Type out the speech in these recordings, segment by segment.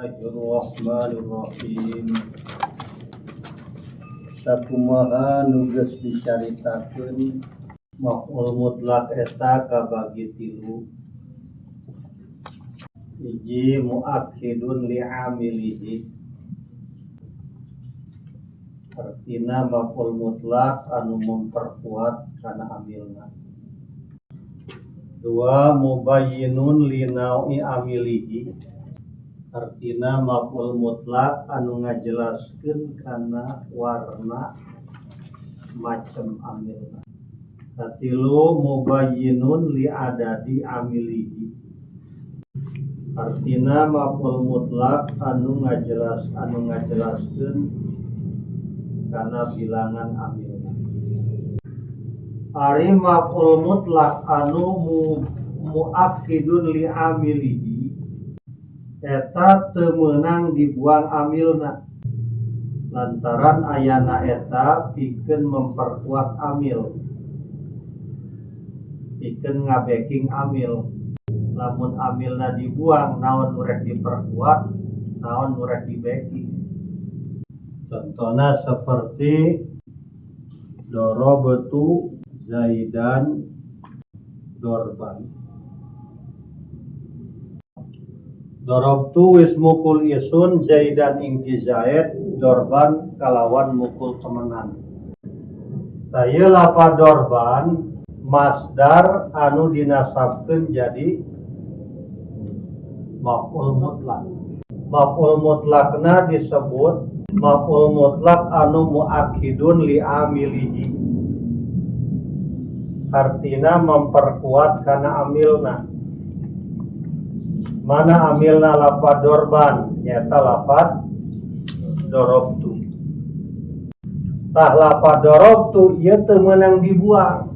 Bismillahirrahmanirrahim. Sakumaha nu geus dicaritakeun, maf'ul mutlak eta kabagi tilu. Hiji, muakkidun li'amilihi, artina maf'ul mutlak anu memperkuat kana amilna. Dua, mubayyinun li nau'i amilihi, artina maf'ul mutlak anu ngajelaskeun kana warna macem amilna. Katilu, mubayyinun li adadi amilihi, artina maf'ul mutlak anu ngajelaskeun kana bilangan amilna. Ari maf'ul mutlak anu muakkidun li amilihi eta teu meunang dibuang amilna, lantaran ayana eta pikeun memperkuat amil, pikeun ngabacking amil. Lamun amilna dibuang, naon nu rek diperkuat, naon nu rek dibacking? Contohna seperti darabtu zaidan dorban. Darabtu, wis mukul isun, zaidan ing ki Zaid, dorban, kalawan mukul temenan. Tah, ieu lapad dorban masdar anu dinasabkeun jadi maf'ul mutlak. Maf'ul mutlakna disebut maf'ul mutlak anu muakkidun li amilihi, artina memperkuat kana amilna. Mana amilna lapad dorban? Nyata lapad dorobtu. Tah, lapad dorobtu ieu teu meunang dibuang.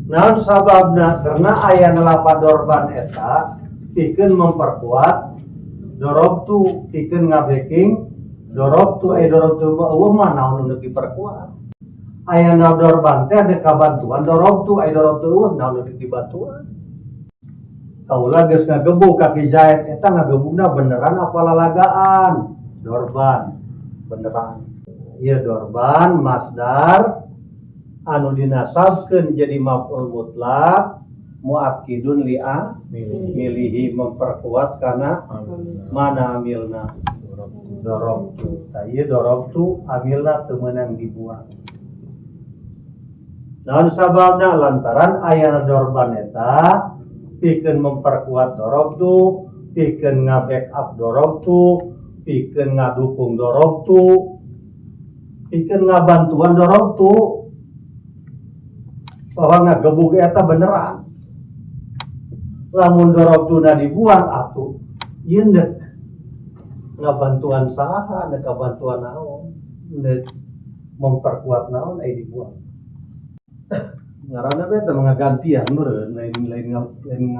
Naon sababna? Karena ayana lapad dorban eta pikeun memperkuat dorobtu, pikeun ngabacking dorobtu. Eh, dorobtu mah euweuh mah naon nu diperkuat? Ayana dorban teh ada kabantuan dorobtu. Aya dorobtu euweuh, naon nu dibantuan? Kaula geus ngagebug ka Ki Zaid eta, ngagebugna beneran apa lalagaan? Dorban, beneran. Ieu dorban masdar anu dinasabkeun jadi maf'ul mutlak muakkidun li'a milihi, memperkuat karena mana amilna? Dorobtu. Tah, ieu dorobtu amilna teu meunang dibuang. Naon sababna? Lantaran ayana dorban eta pikeun memperkuat dorobtu, pikeun nga-backup dorobtu, pikeun ngadukung dorobtu, pikeun ngabantuan dorobtu bahwa ngagebug eta beneran. Lamun dorobtuna dibuang, atuh ieu ndek ngabantuan saha, ndek ngabantuan naon, ndek memperkuat naon aya dibuang? Ngaranna beta ngagantian meureun, lain lain lain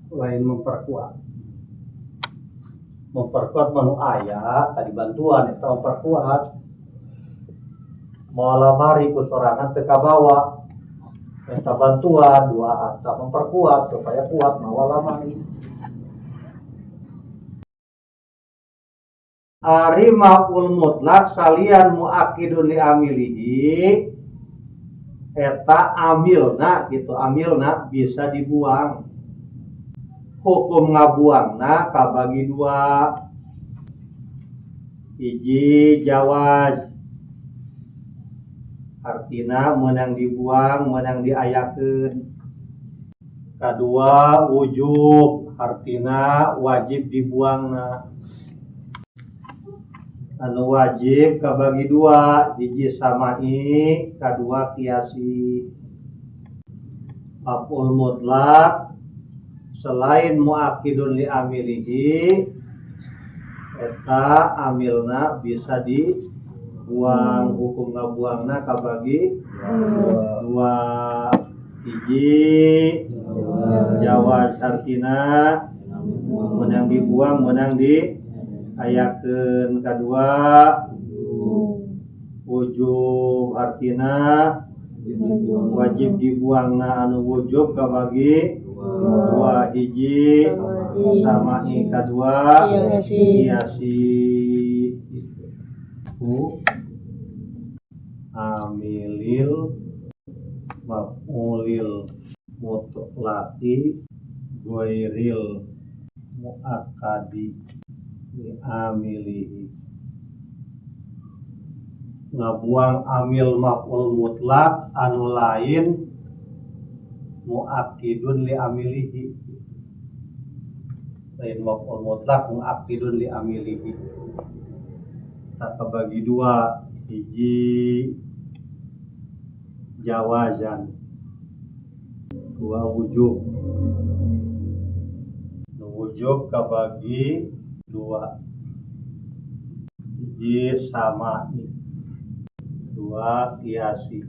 lain memperkuat. Memperkuat mah nu aya tadi bantuan eta memperkuat. Moal lamari ku sorangan teu kabawa, minta bantuan dua atau memperkuat supaya kuat mawa lamari. Ari maf'ul mutlak salian muakkidun li amilihi eta amilna gitu, amilna bisa dibuang. Hukum ngabuangna kabagi dua. Hiji, jawaz, artina menang dibuang, menang diayakeun. Kedua, wujub, artina wajib dibuangna. Anu wajib kabagi dua, hiji samai, kadua kiasi. Maf'ul mutlak selain muakkidun li amilihi eta amilna bisa dibuang. Hukum ngabuangna kabagi dua, hiji jawaz, artina menang dibuang, menang di ayakeun. Kadua, wujub, artina wajib dibuangna. Anu wujub kabagi Dua, hiji sama'i, kadua Qiyasi. Qiyasi. Ku amilil maf'ulil mutlaqi ghairil muakkadi li amilihi, ngabuang amil maf'ul mutlak anu lain muakkidun li amilihi, lain maf'ul mutlak muakkidun li amilihi. Tak kebagi dua, hiji jawazan, dua wujub. Nu wujub kabagi dua, hiji sama'i, dua qiyasi.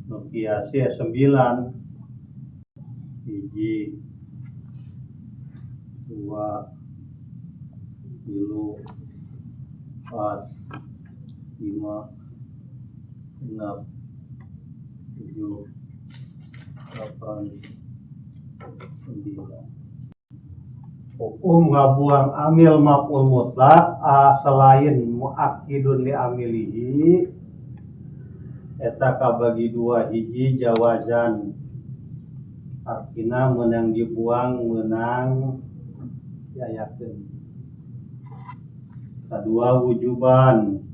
Nu qiyasi ya sembilan, hiji, dua, tilu, empat, lima, enam, tujuh, delapan, sembilan. Hukum ngabuang amil maf'ul mutlak selain muakkidun li amilihi eta kabagi dua, hiji jawazan, artina menang dibuang, menang diayakeun, kedua wujuban,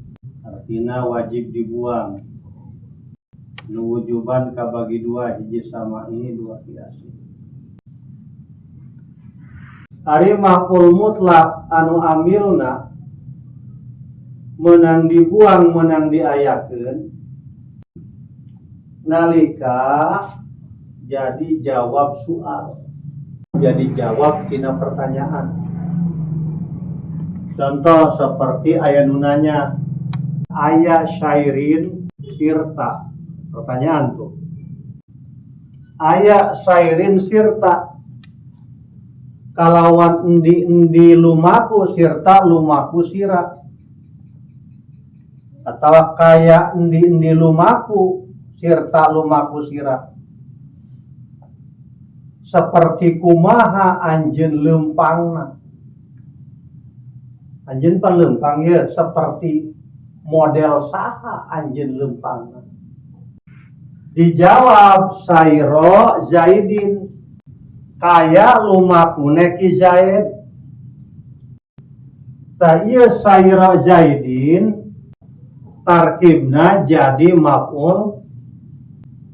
artina wajib dibuang. Nu wujuban kabagi dua, hiji sama'i, dua qiyasi. Ari maf'ul mutlak anu amilna menang dibuang, menang diayakeun nalika jadi jawab soal, jadi jawab tina pertanyaan. Contoh seperti aya nu nanya, "Ayya syairin sirta?" Pertanyaan tuh, "Ayya syairin sirta?" Kalawan endi-endi lumaku, sirta lumaku sira, atau kaya endi-endi lumaku, sirta lumaku sira, seperti kumaha anjeun leumpangna, anjeun pan leumpang ya, seperti model saha anjeun leumpangna. Dijawab, "Sairo Zaidin," kaya lumakune Ki Zaid. Tah, ieu sairo Zaidin tarkibna jadi maf'ul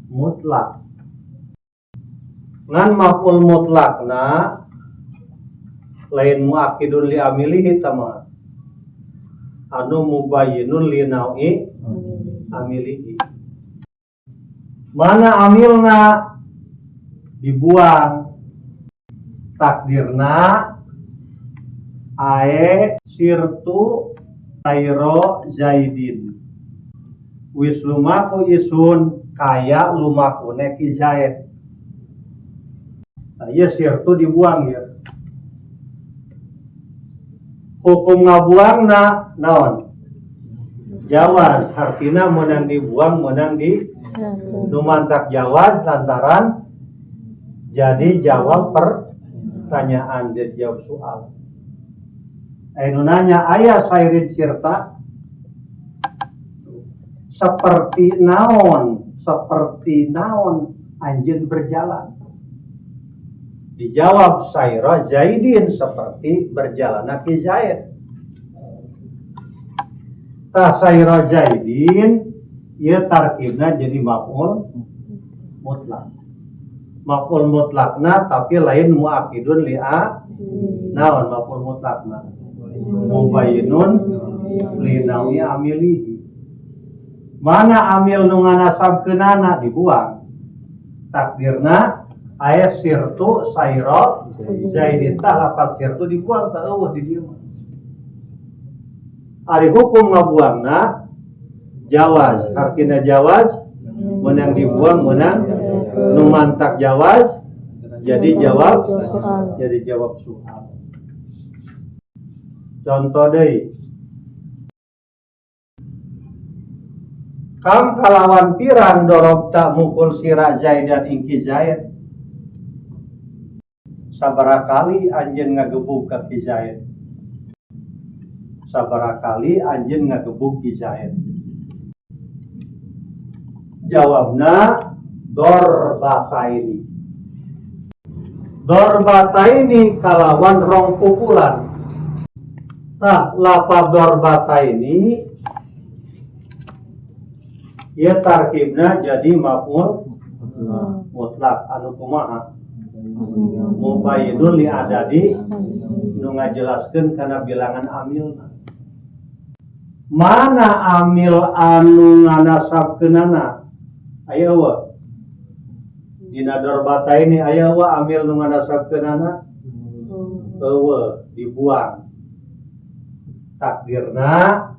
mutlak, ngan maf'ul mutlakna lain muakkidun li amilihi, tama anu mubayyinun li naui amilihi. Mana amilna dibuang, takdirna ae sirtu sairo Zaidin, wis lumaku isun kaya lumakune Ki Zaid. Nah, ieu sirtu dibuang ya. Hukum ngabuangna naon? Jawaz, artinya menang dibuang, menang di nu mantak jawaz lantaran jadi jawab pertanyaan, jadi jawab soal. Nu nanya, "Ayya syairin sirta?" Seperti naon, seperti naon anjeun berjalan? Dijawab, "Saira Zaidin," seperti berjalan Ki Zaid. Tah, saira Zaidin ieu tarkibna jadi maf'ul mutlak. Maf'ul mutlakna tapi lain muakidun li'a naon maf'ul mutlakna? Mubayyinun li nawi amilihi. Mana amil nu nganasabkeunana dibuang, takdirna aya sirtu sairo Zaidin. Tah, lapas sirtu dibuang, tah, euweuh di dieu mah. Ari hukum ngabuangna jawaz, artina jawaz menang dibuang, menang nu mantak jawaz jadi jawab soal. Contoh deui. Kam kalawan pirang dorobta mukul sira Zaidan ing Ki Zaid? Sabaraha kali anjeun ngagebug ka Ki Zaid? Sabaraha kali anjeun ngagebug Ki Zaid? Jawabna dorbataini. Dorbataini kalawan rong pukulan. Tah, lafaz dorbataini ieu tarkibna jadi maf'ul mutlak anu kumaha? Mubayyinun li adadi, nu ngajelaskeun kana bilangan amilna. Mana amil anu nganasabkeunana? Aya euweuh? Dina dorbataini aya euweuh amil nu nganasabkeunana? Euweuh, dibuang. Takdirna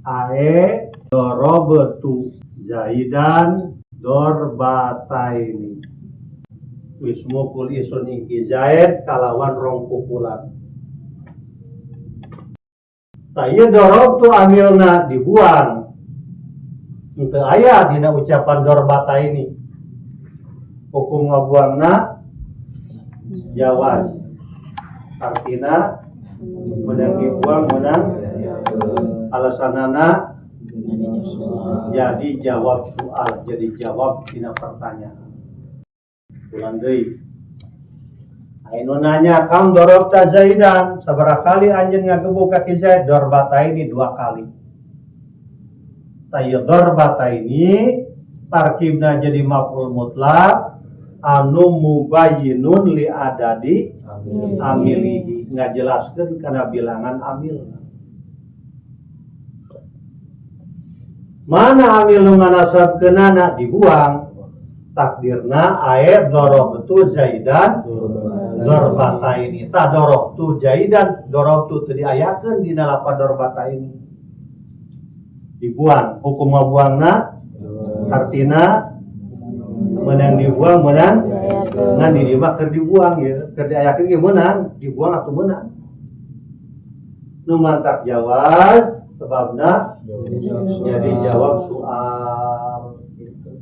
ae dorobtu Zaidan dorbataini, wis mukul isun ing Ki Zaid kalawan rong pukulan. Tah, ieu dorobtu amilna dibuang, henteu aya dina ucapan dorbataini. Hukum ngabuangna jawaz, artina menang dibuang, menang alasanana jadi jawab soal, jadi jawab dina pertanyaan. Ulang deui. Anu nanya kam dorobta Zaidan, sabaraha kali anjeun ngagebug ka Ki Zaid? Dorbataini, dua kali. Tah, ieu dorbataini tarkibna jadi maf'ul mutlak anu mubayyinun li adadi amilihi, ngajelaskeun kana bilangan amil. Mana amil nu nganasabkeunana? Dibuang. Takdirna ae dorobtu Zaidan dorbataini. Tah, dorobtu Zaidan, dorobtu teu diayakeun dina lafaz dorbataini, dibuang. Hukum ngabuangna artina menang dibuang, menang ngan di dieu mah keur dibuang ya, keur diayakeun ge meunang dibuang atau meunang. Nu mantak jawaz sebabna jadi jawab soal gitu.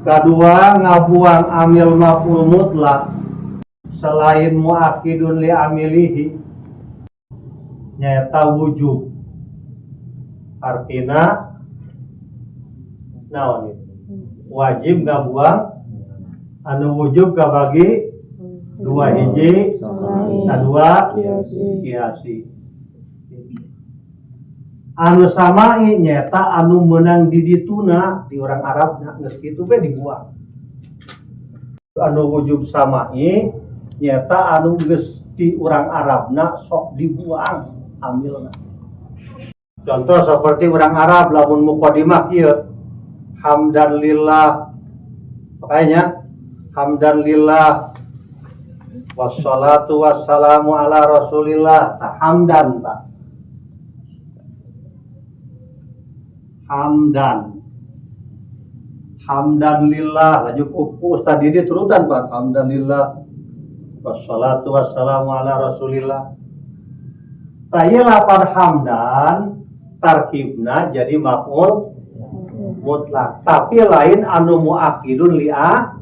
Kedua, ngabuang amil maf'ul mutlak selain muakidun li amilihi nyaeta wujub. Artina naon itu? Wajib ngabuang anu wujub kabagi dua, hiji kedua kiasi. Anu samai nyata anu menang di dituna di orang Arab geus kitu we dibuang. Anu wujub samai nyata anu geus di orang Arabna sok dibuang amilna. Contoh seperti orang Arab lamun muqaddimah kieu, hamdan lillah, makanya hamdan lillah wassalatu wassalamu ala rasulillah. Tah, hamdan, tah hamdan, hamdan lillah, laju ku Ustaz Didi turutan, Pak, hamdan lillah wassalatu wassalamu ala rasulillah. Tah, ieu lapan hamdan tarkibna jadi maf'ul mutlak, tapi lain anu muakidun li'a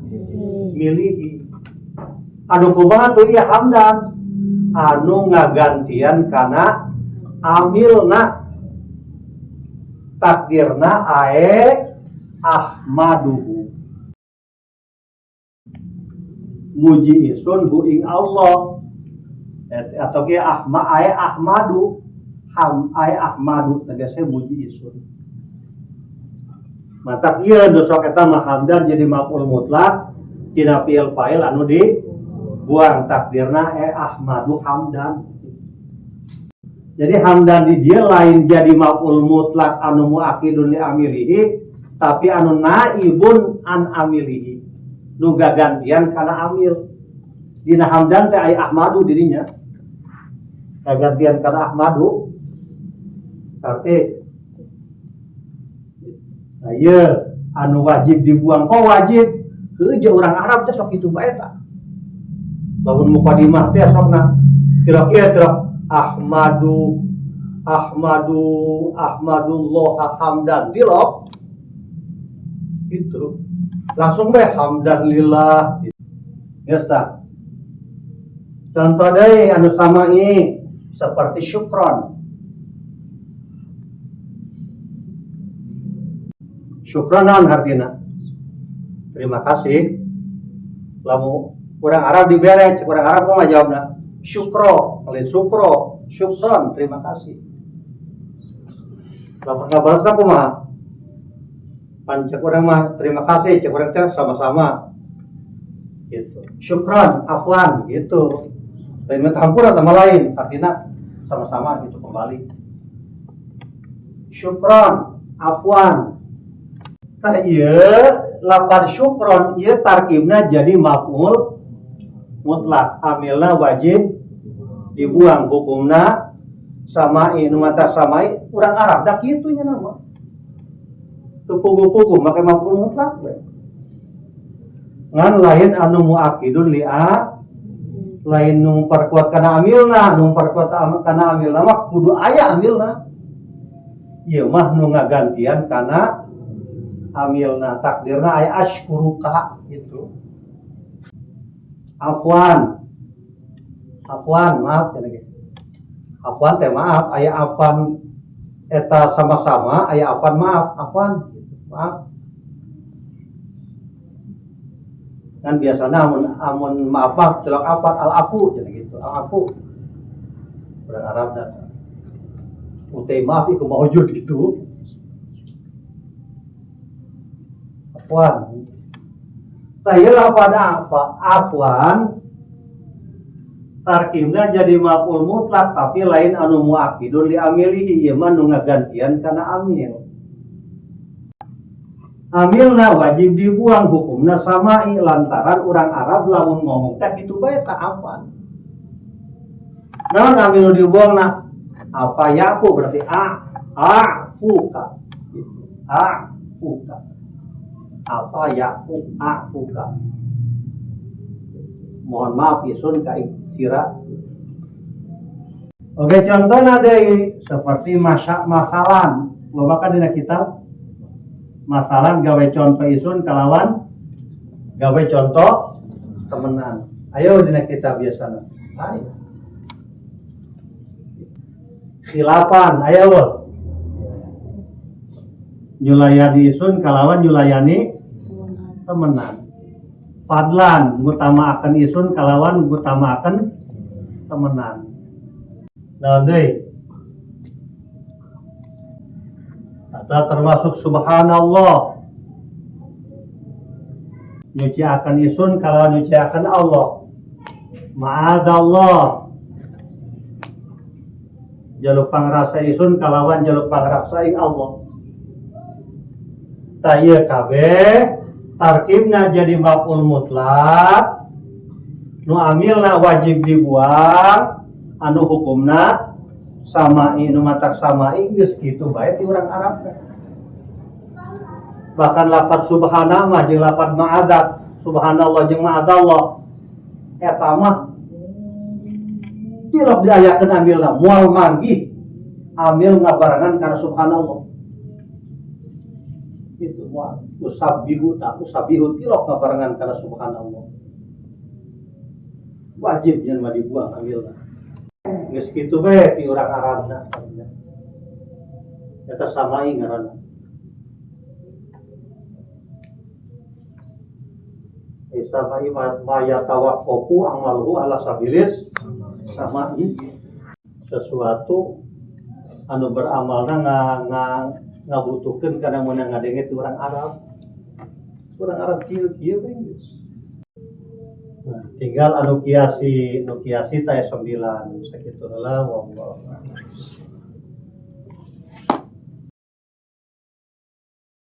milihi. Anu kumaha tuh ieu hamdan? Anu ngagantian kana amilna. Takdirna ae ahmaduhu, muji isun hu ing Allah, atau ki ahma ae ahmadu ham ae ahmadu tegese muji isun. Matak ieu nu sok eta mah hamdan jadi maf'ul mutlak tina fi'il fa'il anu dibuang, takdirna e ahmadu hamdan. Jadi hamdan di dia lain jadi maf'ul mutlak anu muakidun li amilihi, tapi anu naibun an amilihi, nu gagantian kana amil. Dina hamdan teh aya ahmadu dirinya, gagantian kana ahmadu. Arti ieu anu wajib dibuang. Kok wajib? Heueuh, jeung urang Arab teh sok kitu bae tah. Lamun mukadimah teh sokna tilok ieu, tilok ahmadu Ahmadu ahmadullah hamdan tilok itu langsung bae hamdan lillah gitu. Geus tah, contoh deui anu samai seperti syukron. Syukron naon hartina? Terima kasih. Lamun urang Arab dibere, cek urang Arab kumaha jawabna? Syukro, lain sukro, syukron, terima kasih. Lamun ngabalasna kumaha? Pan cek urang mah terima kasih, cek urang teh sama-sama. Gitu. Syukron, afwan gitu. Lain mah hampura sama lain, artinya sama-sama gitu kembali. Syukron, afwan. Tah, ieu lapad syukron ieu tarkibna jadi maf'ul mutlak, amilna wajib dibuang, hukumna samai. Nu mata samai urang Arab da kitu nya nama teu puguh-puguh make maf'ul mutlak we, ngan lain anu muakidun li'a, lain nu memperkuat kana amilna. Nu memperkuat kana amilna mah kudu aya amilna, ieu mah nu ngagantian kana amilna, takdirna aya ashkuruka gitu. Afwan, afwan maaf ya ge. Afwan teh maaf, aya afwan eta sama-sama, aya afwan maaf, afwan gitu, maaf. Kan biasanya amun amun maaf mah celok apa, al afu jadi gitu, al afu orang Arab dan utai maaf iku maujud gitu. Afwan. Tahilah pada apa afwan tarkibna jadi maf'ul mutlak, tapi lain anu muakidun li amilihi, ieu mah nu ngagantian kana amil. Amilna wajib dibuang, hukumna samai, lantaran urang Arab lamun ngomong teh kitu bae tah afwan. Naon amil nu dibuangna? Afa yaku berarti a afuka gitu. A fuka. Afa yaku afuka. Mohon maaf isun ka sira. Oke, contohnya deui seperti masa masalan. Loba kan dina kitab masalan gawe contoh isun kalawan gawe contoh temenan. Ayo dina kitab biasana. Ayo. Khilafan, ayo weh. Nyulayani isun kalawan nyulayani temenan. Fadlan ngutamakan isun kalawan ngutamakan temenan. Naon deui? Atau termasuk subhanallah. Nyuciakan isun kalawan nyuciakan Allah. Ma'adallah. Jaluk pangrasa isun kalawan jaluk pangraksa ing Allah. Tah ieu kabeh tarkibna jadi maf'ul mutlak, nu amilna wajib dibuang, anu hukumna samai, nu matak samai geus kitu bae ti urang Arab teh. Bahkan lafaz subhana mah jeung lafaz ma'adat, subhanallah jeung ma'adallah eta mah tilok diayakeun amilna moal manggih amil ngabarengan kana subhanallah. Itu moal usabbihu ta usabbihu tilok ngabarengan kana subhanallah. Wajib nya mah dibuang amilna. Geus kitu bae ti urang Arabna. Eta samai ngaranna. Samai ma yatawaqqafu amaluhu ala sabilis samai, sesuatu anu beramalna ngabutuhkeun kana meunang ngadenge ti urang Arab. Urang Arab kieu kieu we geus. Nah, tinggal anu kiasi, nu kiasi teh 9 sakitu heula, wallahu a'lam.